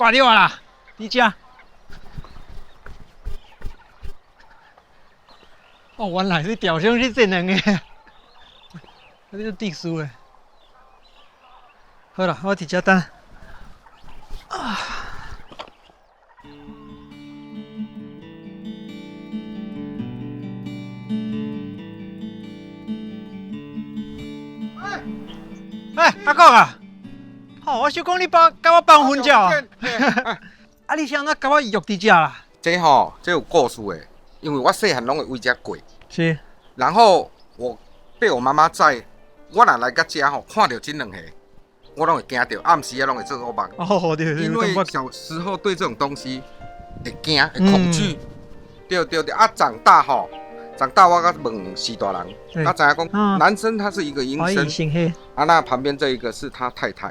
掛著啊啦，佇遮。哦，原來這雕像是這兩個，啊，這特殊的。好啦，我佇遮等。啊。哎，阿國啊，吼，我想講你幫共我放婚照啊，啊，你是按怎共我約佇遮啦？這吼，這有故事的，因為我細漢攏會為遮過。然後我被我媽媽載，我若來到遮吼，看著這兩个，我攏會驚著，暗時仔攏會做惡夢。因為小時候對這種東西會驚，會恐懼。對對對，啊，長大吼，長大我閣問序大人，才知影講，男生他是一個醫生，啊，那旁邊這一個是他太太，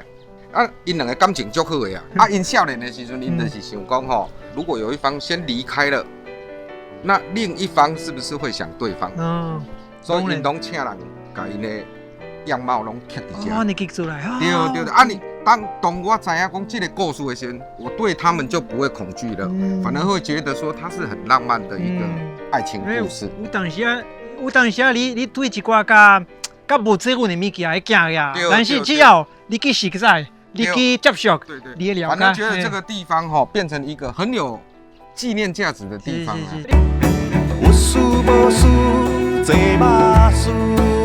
啊，𪜶兩个感情足好的啊，啊，𪜶少年的時陣，𪜶就是想講吼，如果有一方先離開了，那另一方是不是會想對方？所以𪜶攏請人共𪜶的樣貌攏刻佇遮。哦，你記出來啊？對對對，啊你當我知影講這個故事的時陣，我對他們就不會恐懼了，反而會覺得說他是很浪漫的一個愛情故事。有當時啊，有當時啊，你對一寡較較無責任的物件會驚呀，但是只要你去熟悉，你去接觸，你會了解。反正覺得這個地方吼變成一個很有紀念價值的地方啊。有事無事做馬事。